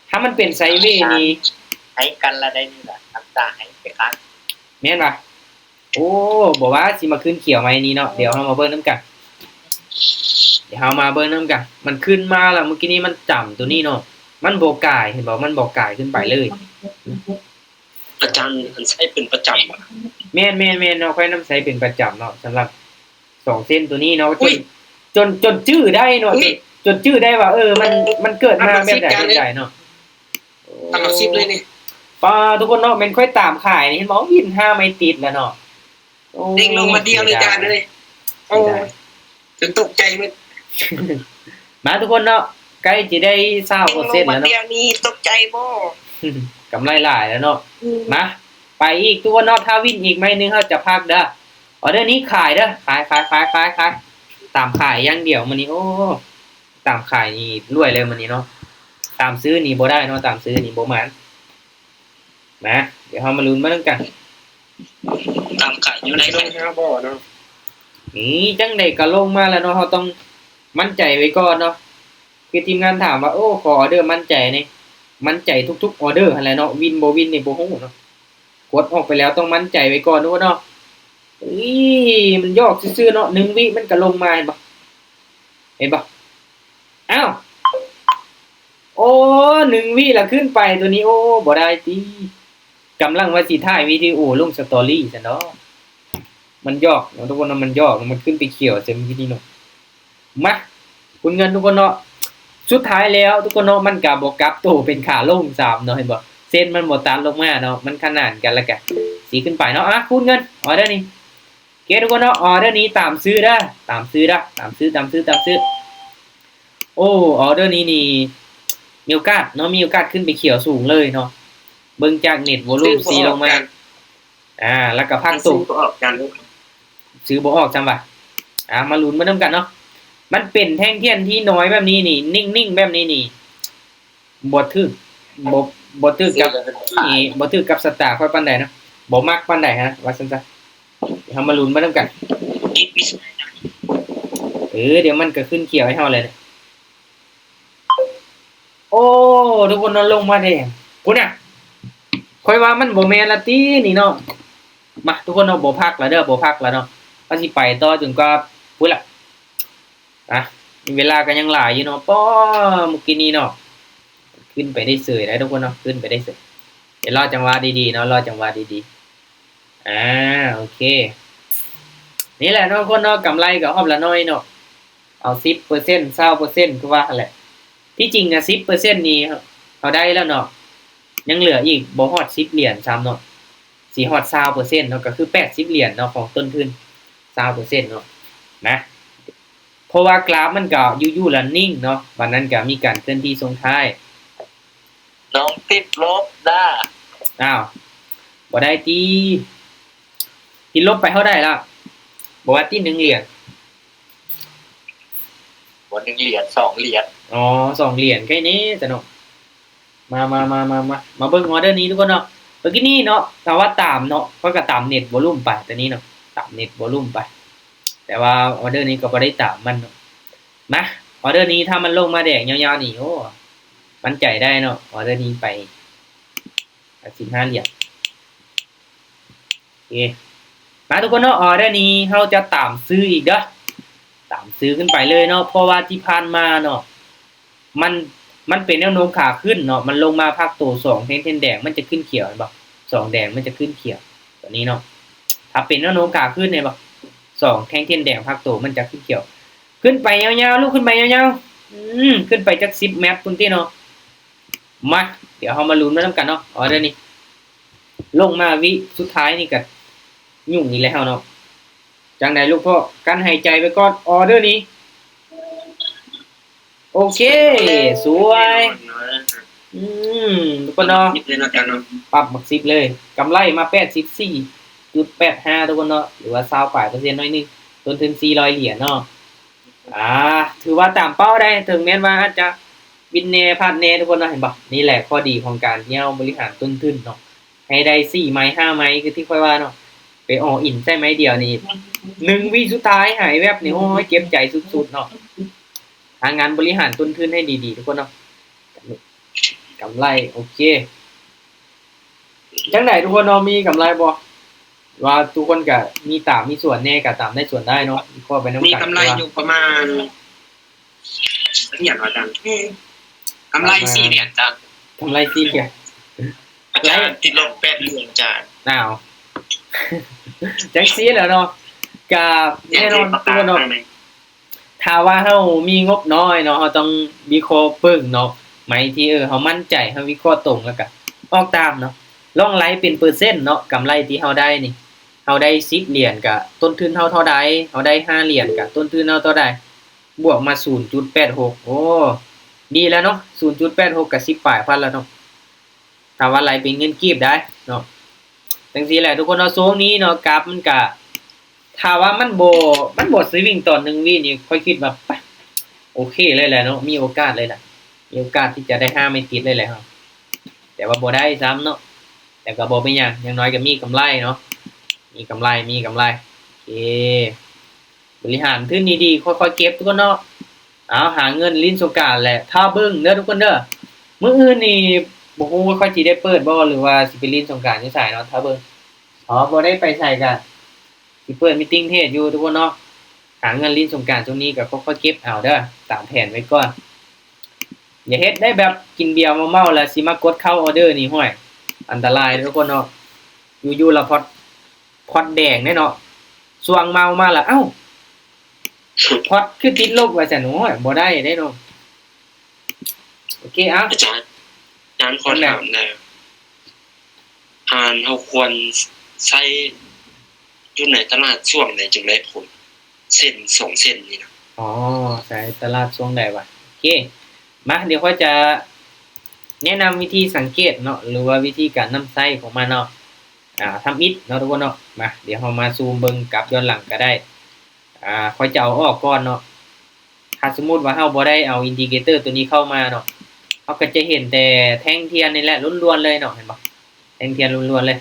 ຖ້າມັນເປັນໄຊເວນີ້ ໃຫ້ກັນລະໄດ້ນີ້ລະ ນ້ຳຕາໃຫ້ໄປຂ້າງ ແມ່ນບໍ່? ໂອ້ ບໍ່ວ່າຊິມາຂຶ້ນຂຽວໃໝ່ນີ້ເນາະ ດຽວເຮົາມາເບິ່ງນຳກັນ ດຽວເຮົາມາເບິ່ງນຳກັນ ມັນຂຶ້ນມາລະ ມື້ກີ້ນີ້ມັນຈຳຕົວນີ້ເນາະ ມັນບໍ່ກາຍ ເຫັນບໍ່? ມັນບໍ່ກາຍຂຶ້ນໄປເລີຍ ອາຈານ ອັນໃຊ້ເປັນປະຈຳບໍ່? ແມ່ນໆໆເນາະ ຂ້ອຍນຳໃຊ້ເປັນປະຈຳເນາະ ສຳລັບສອງເສັ້ນຕົວນີ້ເນາະ ຈົນ ຈົນ ຈົນຈື່ໄດ້ເນາະ ຈົນຈື່ໄດ້ວ່າ ເອີ ມັນ ມັນເກີດມາແບບໃດເຮັດໃດເນາະ ອັນດັບສິບເລີຍນີ້ ປາ ທຸກຄົນເນາະ ແມ່ນຂ້ອຍຕາມຂາຍນີ້ ເຫັນບໍ່? ວິນຫ້າໄມ້ຕິດແລ້ວເນາະ ໂອ້ ເດ້ງລົງມາດຽວເລີຍ ເສຍດາຍ ຈານເອີຍ ໂອ້ ເສຍດາຍ ຈົນຕົກໃຈໝົດ ມາທຸກຄົນເນາະ ໃກ້ຈະໄດ້ຊາວເປີເຊັນແລ້ວເນາະ ດຽວນີ້ຕົກໃຈບໍ່? ກຳໄລຫຼາຍແລ້ວເນາະ ອືມ ມາ ໄປອີກທຸກຄົນເນາະ ຖ້າວິນອີກໄມ້ໜຶ່ງເຮົາຈະພັກເດີ ອໍເດີນີ້ຂາຍເດີ ຂາຍ ຂາຍ ຕາມຂາຍຢ່າງດຽວມື້ນີ້ ໂອ້ ຕາມຂາຍນີ້ລວຍເລີຍມື້ນີ້ເນາະ ຕາມຊື້ນີ້ບໍ່ໄດ້ເນາະ ຕາມຊື້ນີ້ບໍ່ໝານ ມາ ດຽວເຮົາມາລຸ້ນເບິ່ງນຳກັນ ຕາມຂາຍຢູ່ໃນ ລົງຫາບໍ່ເນາະ ນີ້ ຈັ່ງໃດກໍລົງມາແລ້ວເນາະ ເຮົາຕ້ອງໝັ້ນໃຈໄວ້ກ່ອນເນາະ ຄືທີມງານຖາມວ່າ ໂອ້ ຂໍອໍເດີໝັ້ນໃຈແດ່ ໝັ້ນໃຈທຸກໆອໍເດີຫັ້ນແຫຼະເນາະ ວິນບໍ່ວິນນີ້ບໍ່ຮູ້ເນາະ ກົດອອກໄປແລ້ວຕ້ອງໝັ້ນໃຈໄວ້ກ່ອນເນາະ ເອີຍ ມັນຢອກຊື່ໆເນາະ ໜຶ່ງວິມັນກໍລົງມາ ເຫັນບໍ່? ເຫັນບໍ່? ອ້າວ ໂອ້ ໜຶ່ງວິລະຂຶ້ນໄປຕົວນີ້ ໂອ້ ບໍ່ໄດ້ຕິ ກຳລັງວ່າຊິຖ່າຍວິດີໂອລົງສະຕໍຣີຊັ້ນດອກ ມັນຢອກເນາະ ທຸກຄົນເນາະ ມັນຢອກ ມັນຂຶ້ນໄປຂຽວໃສ່ມື້ກີ້ນີ້ເນາະ ມາ ຄູນເງິນທຸກຄົນເນາະ ສຸດທ້າຍແລ້ວທຸກຄົນເນາະ ມັນກະບໍ່ກັບໂຕເປັນຂາລົງຊ້ຳເນາະ ເຫັນບໍ່? ເສັ້ນມັນບໍ່ຕັດລົງມາເນາະ ມັນຂະໜານກັນ ລະກະຊິຂຶ້ນໄປເນາະ ອ່ະ ຄູນເງິນ ອໍເດີນີ້ ໂອເຄທຸກຄົນເນາະ ອໍເດີນີ້ຕາມຊື້ເດີ ຕາມຊື້ເດີ ຕາມຊື້ ຕາມຊື້ ຕາມຊື້ ໂອ້ ອໍເດີນີ້ນີ້ ມີໂອກາດເນາະ ມີໂອກາດຂຶ້ນໄປຂຽວສູງເລີຍເນາະ ເບິ່ງຈາກເນັດວອລຸມ ຊື້ບໍ່ອອກ ຊີລົງມາ ອ່າ ລະກະພັກໂຕ ຊື້ບໍ່ອອກກັນ ຊື້ບໍ່ອອກຊ້ຳວ່າ ອ່າ ມາລຸ້ນເບິ່ງນຳກັນເນາະ ມັນເປັນແທ່ງທຽນທີ່ນ້ອຍແບບນີ້ນີ້ ນິ່ງໆແບບນີ້ນີ້ ບໍ່ຖືກ ບໍ່ ບໍ່ຖືກກັບ ນີ້ ບໍ່ຖືກກັບຊະຕາຂ້ອຍປານໃດເນາະ, ບໍ່ມັກປານໃດຫັ້ນນະ ວ່າຊັ້ນຊະ. ເຮົາມາລຸ້ນໄປນຳກັນ. ເອີ ດຽວມັນກໍຂຶ້ນຂຽວໃຫ້ເຮົາແລ້ວ. ໂອ້ ທຸກຄົນເນາະ ລົງມາແດງພຸ້ນນະ. ຂ້ອຍວ່າມັນບໍ່ແມ່ນລະຕິນີ້ເນາະ. ມາ ທຸກຄົນເນາະ ບໍ່ພັກລະເດີ ບໍ່ພັກລະເນາະ. ເຮົາຊິໄປຕໍ່ຈົນກວ່າພຸ້ນລະ. ອ່ະ ເວລາກໍຍັງຫຼາຍຢູ່ເນາະ. ປ້ອ ມື້ກີ້ນີ້ເນາະ ຂຶ້ນໄປໄດ້ເສີຍໄດ໋ທຸກຄົນເນາະ, ຂຶ້ນໄປໄດ້ເສີຍ. ດຽວລໍຈັງຫວະດີໆເນາະ, ລໍຈັງຫວະດີໆ. ອ່າ ໂອເຄ ນີ້ແຫຼະເນາະທຸກຄົນເນາະ, ກຳໄລກໍຮອບລະໜ້ອຍເນາະ. ເອົາສິບເປີເຊັນ ຊາວເປີເຊັນ ຄືວ່າຫັ້ນແຫຼະ. ທີ່ຈິງນະ ສິບເປີເຊັນນີ້ເຮົາໄດ້ແລ້ວເນາະ, ຍັງເຫຼືອອີກບໍ່ຮອດສິບຫຼຽນຊ້ຳເນາະ. ຊິຮອດຊາວເປີເຊັນເນາະ ກໍຄືແປດສິບຫຼຽນເນາະ ຂອງຕົ້ນທຶນຊາວເປີເຊັນເນາະ ນະ. ເພາະວ່າກຣາຟມັນກໍຢູ່ໆລະນິ່ງເນາະ, ບາດນັ້ນກໍມີການເຄື່ອນທີ່ສົ່ງທ້າຍ. ນ້ອງຕິດລົບນະ. ອ້າວ ບໍ່ໄດ້ຕິ. ຕິດລົບໄປເທົ່າໃດລະ? ບໍ່ວ່າຕິດໜຶ່ງຫຼຽນ. ບໍ່ໜຶ່ງຫຼຽນ ສອງຫຼຽນ. ອໍ ສອງຫຼຽນ ໃກ້ແນ່ຊະເນາະ. ມາ ມາ ມາ ມາ ມາ ມາເບິ່ງອໍເດີນີ້ທຸກຄົນເນາະ. ເມື່ອກີ້ນີ້ເນາະ ຖ້າວ່າຕາມເນາະ ຂ້ອຍກໍຕາມເນັດວອລຸມໄປ ຕອນນີ້ເນາະ ຕາມເນັດວອລຸມໄປ. ແຕ່ວ່າອໍເດີນີ້ກໍບໍ່ໄດ້ຕາມມັນເນາະ. ມາ ອໍເດີນີ້ຖ້າມັນລົງມາແດງຍາວໆນີ້ ໂອ້ ໝັ້ນໃຈໄດ້ເນາະ ອໍເດີນີ້ໄປ ຫ້າສິບຫ້າຫຼຽນ. ໂອເຄ ມາທຸກຄົນເນາະ, ອໍເດີນີ້ເຮົາຈະຕາມຊື້ອີກເດີ, ຕາມຊື້ຂຶ້ນໄປເລີຍເນາະ. ເພາະວ່າທີ່ຜ່ານມາເນາະ ມັນ ມັນເປັນແນວໂນ້ມຂາຂຶ້ນເນາະ, ມັນລົງມາພັກໂຕສອງແທ່ງທຽນແດງ ມັນຈະຂຶ້ນຂຽວ ເຫັນບໍ່? ສອງແດງມັນຈະຂຶ້ນຂຽວ ຕົວນີ້ເນາະ. ຖ້າເປັນແນວໂນ້ມຂາຂຶ້ນ ເຫັນບໍ່? ສອງແທ່ງທຽນແດງພັກໂຕ ມັນຈະຂຶ້ນຂຽວ. ຂຶ້ນໄປຍາວໆ ລຸກຂຶ້ນໄປຍາວໆ. ອືມ ຂຶ້ນໄປຈັກສິບແມັດພຸ້ນຕິເນາະ. ມາ ດຽວເຮົາມາລຸ້ນໄປນຳກັນເນາະ ອໍເດີນີ້. ລົງມາວິສຸດທ້າຍນີ້ກໍຫຍຸ້ງອີກແລ້ວເນາະ. ຈັ່ງໃດລູກພໍ່? ກັ້ນຫາຍໃຈໄວ້ກ່ອນ ອໍເດີນີ້. ໂອເຄ ສວຍ. ອືມ ທຸກຄົນເນາະ ປັບບັກສິບເລີຍ. ກຳໄລມາແປດສິບສີ່ຈຸດແປດຫ້າ ທຸກຄົນເນາະ ຫຼືວ່າຊາວປາຍເປີເຊັນໜ້ອຍໜຶ່ງ. ຕົ້ນທຶນສີ່ຮ້ອຍຫຼຽນເນາະ. ອ່າ ຖືວ່າຕາມເປົ້າໄດ໋, ເຖິງແມ່ນວ່າອາດຈະວິນແດ່ພາດແດ່ ທຸກຄົນເນາະ. ເຫັນບໍ່? ນີ້ແຫຼະຂໍ້ດີຂອງການເຫຍົ້າບໍລິຫານຕົ້ນທຶນເນາະ, ໃຫ້ໄດ້ສີ່ໄມ້ຫ້າໄມ້ ຄືທີ່ຂ້ອຍວ່າເນາະ. ໄປອໍອິນໃສ່ໄມ້ດຽວນີ້ ໜຶ່ງວິສຸດທ້າຍຫາຍແວບນີ້ ໂອ້ຍ ເຈັບໃຈສຸດໆເນາະ. ຫາງານບໍລິຫານຕົ້ນທຶນໃຫ້ດີໆ ທຸກຄົນເນາະ. ກຳໄລ ໂອເຄ. ຈັ່ງໃດທຸກຄົນເນາະ ມີກຳໄລບໍ່? ວ່າທຸກຄົນກະມີຕາມມີສ່ວນແດ່ ກະຕາມໄດ້ສ່ວນໄດ້ເນາະ, ວິເຄາະໄປນຳກັນ. ມີກຳໄລຢູ່ປະມານ ຫຼຽນວ່າຈັ່ງ ອືມ ກຳໄລສີ່ຫຼຽນຈ້າ. ກຳໄລສີ່ຫຼຽນ ອາຈານ ຕິດລົບແປດຫຼຽນຈ້າ. ອ້າວ ຈັ່ງຊີ້ແຫຼະເນາະ, ກະແນ່ນອນ ແນ່ນອນ ທຸກຄົນເນາະ. ຖ້າວ່າເຮົາມີງົບນ້ອຍເນາະ ເຮົາຕ້ອງວິເຄາະເບິ່ງເນາະ ໄມ້ທີ່ ເອີ ເຮົາໝັ້ນໃຈ ເຮົາວິເຄາະຕົງ ແລ້ວກະອອກຕາມເນາະ. ລ່ອງໄລເປັນເປີເຊັນເນາະ ກຳໄລທີ່ເຮົາໄດ້ນີ້, ເຮົາໄດ້ສິບຫຼຽນກະຕົ້ນທຶນເຮົາເທົ່າໃດ, ເຮົາໄດ້ຫ້າຫຼຽນກະຕົ້ນທຶນເຮົາເທົ່າໃດ, ບວກມາສູນຈຸດແປດຫົກ. ໂອ້ ດີແລ້ວເນາະ, ສູນຈຸດແປດຫົກກະສິບປາຍພັນແລ້ວເນາະ. ຖ້າວ່າໄລ່ເປັນເງິນກີບໄດ໋ເນາະ. ຈັ່ງຊີ້ແຫຼະທຸກຄົນເນາະ, ຊ່ວງນີ້ເນາະ ກາບມັນກະ ຖ້າວ່າມັນບໍ່ ມັນບໍ່ສະວິງຕອນໜຶ່ງວິນີ້ ຂ້ອຍຄິດວ່າ ປະ ໂອເຄເລີຍແຫຼະເນາະ, ມີໂອກາດເລີຍແຫຼະ, ມີໂອກາດທີ່ຈະໄດ້ຫ້າໄມ້ຕິດເລີຍແຫຼະເຮົາ. ແຕ່ວ່າບໍ່ໄດ້ຊ້ຳເນາະ, ແຕ່ກໍບໍ່ເປັນຫຍັງ, ຢ່າງໜ້ອຍກໍມີກຳໄລເນາະ, ມີກຳໄລ ມີກຳໄລ. ໂອເຄ. ບໍລິຫານທຶນດີໆ ຄ່ອຍໆເກັບທຸກຄົນເນາະ. ເອົາ ຫາເງິນຫຼິ້ນສົງການແຫຼະ ຖ້າເບິ່ງເດີທຸກຄົນເດີ. ມື້ອື່ນນີ້ບໍ່ຮູ້ວ່າຂ້ອຍຊິໄດ້ເປີດບໍ່ ຫຼືວ່າຊິໄປຫຼິ້ນສົງການຢູ່ໃສເນາະ, ຖ້າເບິ່ງ. ເພາະບໍ່ໄດ້ໄປໃສກະຊິເປີດມີດຕິງເທຣດຢູ່ທຸກຄົນເນາະ. ຫາເງິນຫຼິ້ນສົງການຊ່ວງນີ້ກະຄ່ອຍໆເກັບເອົາເດີ, ຕາມແຜນໄວ້ກ່ອນ. ຢ່າເຮັດໄດ້ແບບກິນເບຍເມົາໆ ແລ້ວຊິມາກົດເຂົ້າອໍເດີນີ້ ຫ້ວຍ ອັນຕະລາຍເດີທຸກຄົນເນາະ. ຢູ່ໆລະພອດ ພອດແດງເດ້ເນາະ, ຊ່ວງເມົາມາລະ ເອົ້າ ພອດຄືຕິດລົບວ່າຊັ້ນ. ໂອ້ຍ ບໍ່ໄດ້ເດ້ເນາະ. ໂອເຄ ເອົາ ອາຈານ ອາຈານຂໍຖາມແດ່ ອັນ ເຮົາຄວນໃຊ້ຢູ່ໃນຕະຫຼາດຊ່ວງໃດຈຶ່ງໄດ້ຜົນ? ເສັ້ນສອງເສັ້ນນີ້ນະ. ອໍ ໃຊ້ຕະຫຼາດຊ່ວງໃດວະ? ໂອເຄ ມາ ດຽວຂ້ອຍຈະແນະນຳວິທີສັງເກດເນາະ ຫຼືວ່າວິທີການນຳໃຊ້ຂອງມັນເນາະ. ອ່າ ທຳອິດເນາະທຸກຄົນເນາະ. ມາ ດຽວເຮົາມາຊູມເບິ່ງກັບຍ້ອນຫຼັງກໍໄດ້. ອ່າ ຂ້ອຍຈະເອົາອອກກ່ອນເນາະ. ຖ້າສົມມຸດວ່າເຮົາບໍ່ໄດ້ເອົາອິນດິເຄເຕີຕົວນີ້ເຂົ້າມາເນາະ, ເຮົາກໍຈະເຫັນແຕ່ແທ່ງທຽນນີ້ແຫຼະລ້ວນໆເລີຍເນາະ ເຫັນບໍ່? ແທ່ງທຽນລ້ວນໆເລີຍ.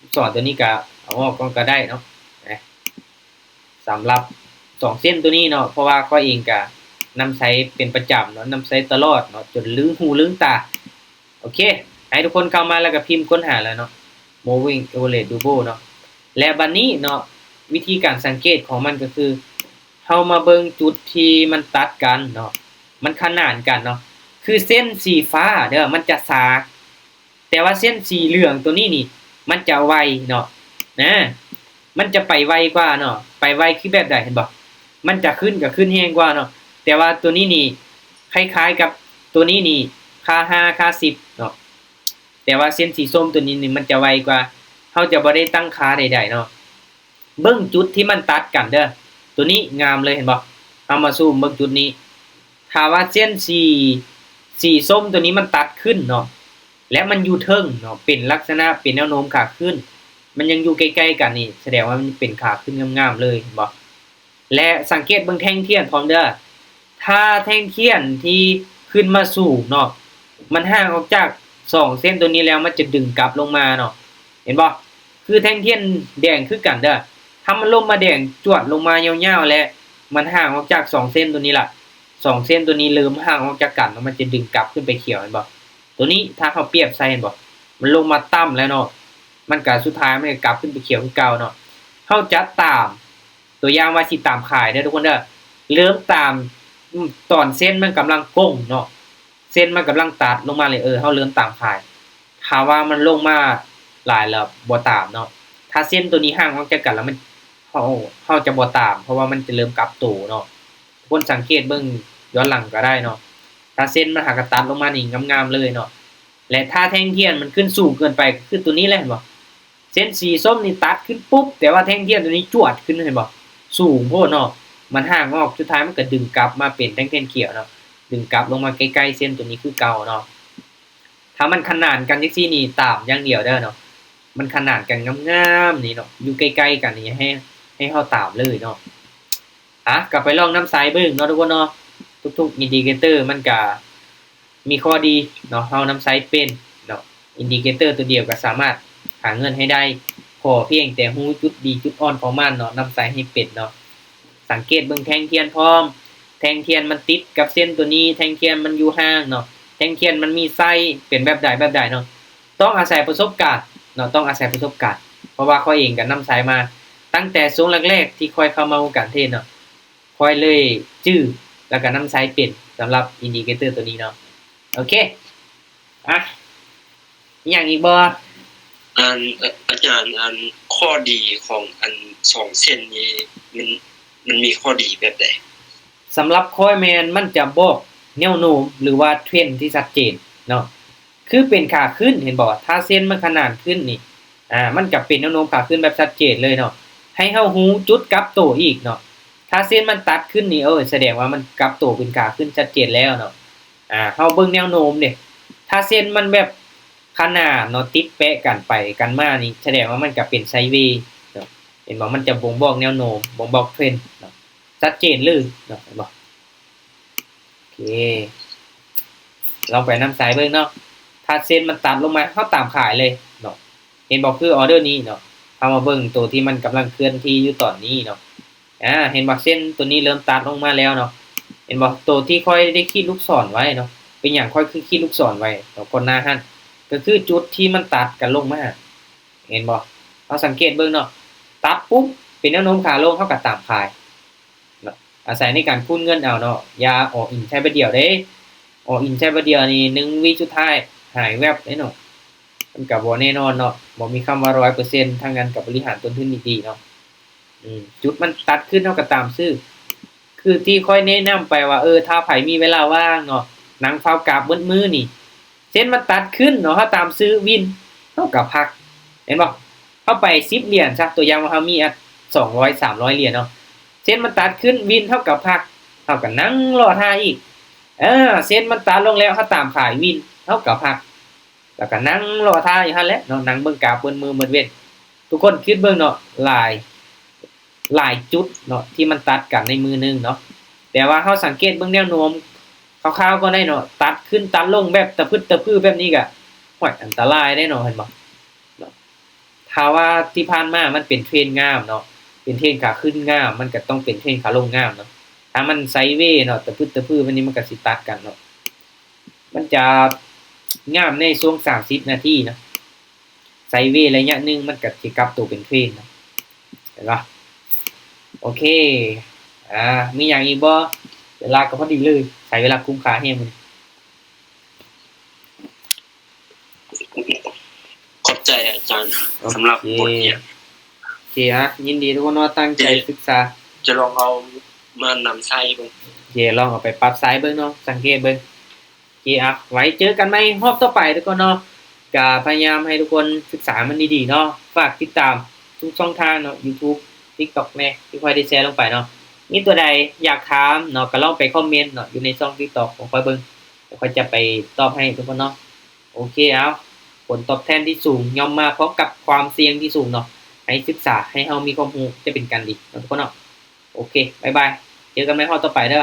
ລູກສອນຕົວນີ້ກໍເອົາອອກກ່ອນກໍໄດ້ເນາະ. ສຳລັບສອງເສັ້ນຕົວນີ້ເນາະ ເພາະວ່າຂ້ອຍເອງກໍນຳໃຊ້ເປັນປະຈຳເນາະ ນຳໃຊ້ຕະຫຼອດເນາະ ຈົນລືມຫູລືມຕາ. ໂອເຄ ໃຫ້ທຸກຄົນເຂົ້າມາແລ້ວກໍພິມຄົ້ນຫາແລ້ວເນາະ Moving Average Double ເນາະ. ແລະ ບັດນີ້ເນາະ ວິທີການສັງເກດຂອງມັນກໍຄື ເຮົາມາເບິ່ງຈຸດທີ່ມັນຕັດກັນເນາະ ມັນຂະໜານກັນເນາະ ຄືເສັ້ນສີຟ້າເດີ ມັນຈະຊາ ແຕ່ວ່າເສັ້ນສີເຫຼືອງຕົວນີ້ນີ້ ມັນຈະໄວເນາະ ນະ ມັນຈະໄປໄວກວ່າເນາະ. ໄປໄວຄືແບບໃດ ເຫັນບໍ່? ມັນຈະຂຶ້ນກໍຂຶ້ນແຮງກວ່າເນາະ ແຕ່ວ່າຕົວນີ້ນີ້ ຄ້າຍໆກັບຕົວນີ້ນີ້ ຄາຫ້າ ຄາສິບເນາະ ແຕ່ວ່າເສັ້ນສີສົ້ມຕົວນີ້ນີ້ ມັນຈະໄວກວ່າ ເຮົາຈະບໍ່ໄດ້ຕັ້ງຄ່າໃດໆເນາະ. ເບິ່ງຈຸດທີ່ມັນຕັດກັນເດີ ຕົວນີ້ງາມເລີຍ ເຫັນບໍ່? ເຮົາມາຊູມເບິ່ງຈຸດນີ້ ຖ້າວ່າເສັ້ນສີ ສີສົ້ມຕົວນີ້ມັນຕັດຂຶ້ນເນາະ ແລະ ມັນຢູ່ເທິງເນາະ ເປັນລັກສະນະເປັນແນວໂນ້ມຂາຂຶ້ນ ມັນຍັງຢູ່ໃກ້ໆກັນນີ້ ສະແດງວ່າມັນເປັນຂາຂຶ້ນງາມໆເລີຍ ເຫັນບໍ່? ແລະ ສັງເກດເບິ່ງແທ່ງທຽນພ້ອມເດີ ຖ້າແທ່ງທຽນທີ່ຂຶ້ນມາສູງເນາະ ມັນຫ່າງອອກຈາກສອງເສັ້ນຕົວນີ້ແລ້ວ ມັນຈະດຶງກັບລົງມາເນາະ ເຫັນບໍ່? ຄືແທ່ງທຽນແດງຄືກັນເດີ ຖ້າມັນລົງມາແດງຈວດລົງມາຍາວໆ ແລະ ມັນຫ່າງອອກຈາກສອງເສັ້ນຕົວນີ້ລະ ສອງເສັ້ນຕົວນີ້ເລີ່ມຫ່າງອອກຈາກກັນ ມັນຈະດຶງກັບຂຶ້ນໄປຂຽວ ເຫັນບໍ່? ຕົວນີ້ຖ້າເຮົາປຽບໃສ່ ເຫັນບໍ່? ມັນລົງມາຕ່ຳແລ້ວເນາະ ມັນກະສຸດທ້າຍມັນກະກັບຂຶ້ນໄປຂຽວຄືເກົ່າເນາະ. ເຮົາຈະຕາມ ຕົວຢ່າງວ່າຊິຕາມຂາຍເດີທຸກຄົນເດີ ເລີ່ມຕາມ ອືມ ຕອນເສັ້ນມັນກຳລັງໂກ່ງເນາະ ເສັ້ນມັນກຳລັງຕັດລົງມາເລີຍ ເອີ ເຮົາເລີ່ມຕາມຂາຍ. ຖ້າວ່າມັນລົງມາຫຼາຍແລ້ວບໍ່ຕາມເນາະ ຖ້າເສັ້ນຕົວນີ້ຫ່າງອອກຈາກກັນແລ້ວມັນ ເຮົາ ເຮົາຈະບໍ່ຕາມ ເພາະວ່າມັນຈະເລີ່ມກັບໂຕເນາະ. ທຸກຄົນສັງເກດເບິ່ງຍ້ອນຫຼັງກໍໄດ້ເນາະ ຖ້າເສັ້ນມັນຫາກະຕັດລົງມານີ້ງາມໆເລີຍເນາະ ແລະ ຖ້າແທ່ງທຽນມັນຂຶ້ນສູງເກີນໄປ ກໍຄືຕົວນີ້ແຫຼະ ເຫັນບໍ່? ເສັ້ນສີສົ້ມນີ້ຕັດຂຶ້ນປຸບ ແຕ່ວ່າແທ່ງທຽນຕົວນີ້ຈວດຂຶ້ນ ເຫັນບໍ່? ສູງໂພດເນາະ ມັນຫ່າງອອກ ສຸດທ້າຍມັນກໍດຶງກັບມາເປັນແທ່ງທຽນຂຽວເນາະ ດຶງກັບລົງມາໃກ້ໆເສັ້ນຕົວນີ້ຄືເກົ່າເນາະ. ຖ້າມັນຂະໜານກັນຈັ່ງຊີ້ນີ້ ຕາມຢ່າງດຽວເດີເນາະ ມັນຂະໜານກັນງາມໆນີ້ເນາະ ຢູ່ໃກ້ໆກັນນີ້ ໃຫ້ ໃຫ້ເຮົາຕາມເລີຍເນາະ. ອາ ກໍໄປລອງນຳໃຊ້ເບິ່ງເນາະທຸກຄົນເນາະ ທຸກໆອິນດິເຄເຕີມັນກະ ມີຂໍ້ດີເນາະ ເຮົານຳໃຊ້ເປັນເນາະ ອິນດິເຄເຕີຕົວດຽວກໍສາມາດຫາເງິນໃຫ້ໄດ້ ຂໍພຽງແຕ່ຮູ້ຈຸດດີຈຸດອ່ອນຂອງມັນເນາະ ນຳໃຊ້ໃຫ້ເປັນເນາະ. ສັງເກດເບິ່ງແທ່ງທຽນພ້ອມ ແທ່ງທຽນມັນຕິດກັບເສັ້ນຕົວນີ້ ແທ່ງທຽນມັນຢູ່ຫ່າງເນາະ ແທ່ງທຽນມັນມີໄສ້ ເປັນແບບໃດແບບໃດເນາະ ຕ້ອງອາໄສປະສົບການເນາະ ຕ້ອງອາໄສປະສົບການ ເພາະວ່າຂ້ອຍເອງກໍນຳໃຊ້ມາຕັ້ງແຕ່ຊ່ວງແລກໆທີ່ຂ້ອຍເຂົ້າມາວົງການເທຣດເນາະ ຂ້ອຍເລີຍຈື່ ແລ້ວກໍນຳໃຊ້ເປັນ ສຳລັບອິນດິເຄເຕີຕົວນີ້ເນາະ. ໂອເຄ ອະ ມີຫຍັງອີກບໍ່? ອັນ ອາຈານ ອັນ ຂໍ້ດີຂອງອັນສອງເສັ້ນນີ້ ມັນ ມັນມີຂໍ້ດີແບບໃດ? ສຳລັບຂ້ອຍແມ່ນມັນຈະບອກແນວໂນ້ມ ຫຼືວ່າເທຣນທີ່ຊັດເຈນເນາະ ຄືເປັນຂາຂຶ້ນ ເຫັນບໍ່? ຖ້າເສັ້ນມັນຂະໜານຂຶ້ນນີ້ ອາ ມັນກະເປັນແນວໂນ້ມຂາຂຶ້ນແບບຊັດເຈນເລີຍເນາະ ໃຫ້ເຮົາຮູ້ຈຸດກັບໂຕອີກເນາະ. ຖ້າເສັ້ນມັນຕັດຂຶ້ນນີ້ ເອີ ສະແດງວ່າມັນກັບໂຕເປັນຂາຂຶ້ນຊັດເຈນແລ້ວເນາະ. ອາ ເຮົາເບິ່ງແນວໂນ້ມເດ້ ຖ້າເສັ້ນມັນແບບຂະໜານເນາະ ຕິດແປະກັນໄປກັນມານີ້ ສະແດງວ່າມັນກະເປັນໄຊເວເນາະ ເຫັນບໍ່? ມັນຈະບົ່ງບອກແນວໂນ້ມ ບົ່ງບອກເທຣນເນາະ ຊັດເຈນເລີຍເນາະ ເຫັນບໍ່? ໂອເຄ ລອງໄປນຳໃຊ້ເບິ່ງເນາະ ຖ້າເສັ້ນມັນຕັດລົງມາ ເຮົາຕາມຂາຍເລີຍເນາະ ເຫັນບໍ່? ຄືອໍເດີນີ້ເນາະ ເຮົາມາເບິ່ງໂຕທີ່ມັນກຳລັງເຄື່ອນທີ່ຢູ່ຕອນນີ້ເນາະ ອາ ເຫັນບໍ່? ເສັ້ນໂຕນີ້ເລີ່ມຕັດລົງມາແລ້ວເນາະ ເຫັນບໍ່? ໂຕທີ່ຂ້ອຍໄດ້ຂີດລູກສອນໄວ້ເນາະ ເປັນຫຍັງຂ້ອຍຄືຂີດລູກສອນໄວ້ເນາະ ກ່ອນໜ້າຫັ້ນ ກໍຄືຈຸດທີ່ມັນຕັດກັນລົງມາ ເຫັນບໍ່? ເຮົາສັງເກດເບິ່ງເນາະ ຕັດປຸບ ເປັນແນວໂນ້ມຂາລົງ ເຮົາກໍຕາມຂາຍ ເນາະ ອາໄສໃນການຄູນເງິນເອົາເນາະ ຢ່າ all in ໃຊ້ບາດດຽວເດ້ all in ໃຊ້ບາດດຽວນີ້ ໜຶ່ງວິສຸດທ້າຍຫາຍແວັບເດ້ເນາະ ມັນກໍບໍ່ແນ່ນອນເນາະ ບໍ່ມີຄຳວ່າຮ້ອຍເປີເຊັນ ທາງນັ້ນກໍບໍລິຫານຕົ້ນທຶນດີໆເນາະ ອືມ ຈຸດມັນຕັດຂຶ້ນ ເຮົາກໍຕາມຊື້ ຄືທີ່ຂ້ອຍແນະນຳໄປວ່າ ເອີ ຖ້າໃຜມີເວລາວ່າງເນາະ ນັ່ງເຝົ້າກາບເບິດມື້ນີ້ ເສັ້ນມັນຕັດຂຶ້ນເນາະ ເຮົາຕາມຊື້ວິນ ເຮົາກໍພັກ ເຫັນບໍ່? ເຮົາໄປສິບຫຼຽນຊະ ຕົວຢ່າງວ່າເຮົາມີ ອະ ສອງຮ້ອຍ ສາມຮ້ອຍຫຼຽນເນາະ ເສັ້ນມັນຕັດຂຶ້ນວິນ ເຮົາກໍພັກ ເຮົາກໍນັ່ງລໍຖ້າອີກ ເອີ ເສັ້ນມັນຕັດລົງແລ້ວ ເຮົາຕາມຂາຍວິນ ເຮົາກໍພັກ ແລ້ວກໍນັ່ງລໍຖ້າຢູ່ຫັ້ນແຫຼະເນາະ ນັ່ງເບິ່ງກາບເບິດມື້ເບິດເວັນ. ທຸກຄົນຄິດເບິ່ງເນາະ ຫຼາຍ ຫຼາຍຈຸດເນາະ ທີ່ມັນຕັດກັນໃນມື້ໜຶ່ງເນາະ ແຕ່ວ່າເຮົາສັງເກດເບິ່ງແນວໂນ້ມ ຄາວໆກໍໄດ້ເນາະ ຕັດຂຶ້ນຕັດລົງແບບຕະພຶດຕະພືແບບນີ້ກະ ໂອ້ຍ ອັນຕະລາຍເດ້ເນາະ ເຫັນບໍ່ເນາະ. ຖ້າວ່າທີ່ຜ່ານມາມັນເປັນເທຣນງາມເນາະ ເປັນເທຣນຂາຂຶ້ນງາມ ມັນກະຕ້ອງເປັນເທຣນຂາລົງງາມເນາະ. ຖ້າມັນໄຊເວເນາະ ຕະພຶດຕະພືແບບນີ້ ມັນກະຊິຕັດກັນເນາະ. ມັນຈະງາມໃນຊ່ວງສາມສິບນາທີເນາະ ໄຊເວໄລຍະໜຶ່ງ ມັນກະຊິກັບໂຕເປັນເທຣນເນາະ ເຫັນບໍ່? ໂອເຄ ອາ ມີຫຍັງອີກບໍ່? ເວລາກໍພໍດີເລີຍ ໃຊ້ເວລາຄຸ້ມຄ່າແຮງມື້ນີ້. ຂອບໃຈອາຈານ ໂອເຄ ສຳລັບບົດຮຽນ. ໂອເຄ ອາ ຍິນດີທຸກຄົນເນາະ ຕັ້ງໃຈ ຈະ ສຶກສາ ຈະລອງເອົາມານຳໃຊ້ເບິ່ງ. ໂອເຄ ລອງເອົາໄປປັບໃຊ້ເບິ່ງເນາະ ສັງເກດເບິ່ງ. ໂອເຄ ອາ ໄວ້ເຈີກັນໃໝ່ຮອບຕໍ່ໄປທຸກຄົນເນາະ. ກະພະຍາຍາມໃຫ້ທຸກຄົນສຶກສາມັນດີໆເນາະ. ຝາກຕິດຕາມທຸກຊ່ອງທາງເນາະ ຢູທູບ ຕິກຕັອກແດ່ ທີ່ຂ້ອຍໄດ້ແຊລົງໄປເນາະ. ມີຕົວໃດຢາກຖາມເນາະ ກະລອງໄປຄອມເມັນເນາະ ຢູ່ໃນຊ່ອງຕິກຕັອກຂອງຂ້ອຍເບິ່ງ ແລ້ວຂ້ອຍຈະໄປຕອບໃຫ້ທຸກຄົນເນາະ. ໂອເຄ ເອົາ ຜົນຕອບແທນທີ່ສູງຍ່ອມມາພ້ອມກັບຄວາມສ່ຽງທີ່ສູງເນາະ. ໃຫ້ສຶກສາ ໃຫ້ເຮົາມີຄວາມຮູ້ ຈະເປັນການດີເນາະທຸກຄົນເນາະ. ໂອເຄ ບາຍບາຍ ເຈີກັນໃໝ່ຮອບຕໍ່ໄປເດີ້.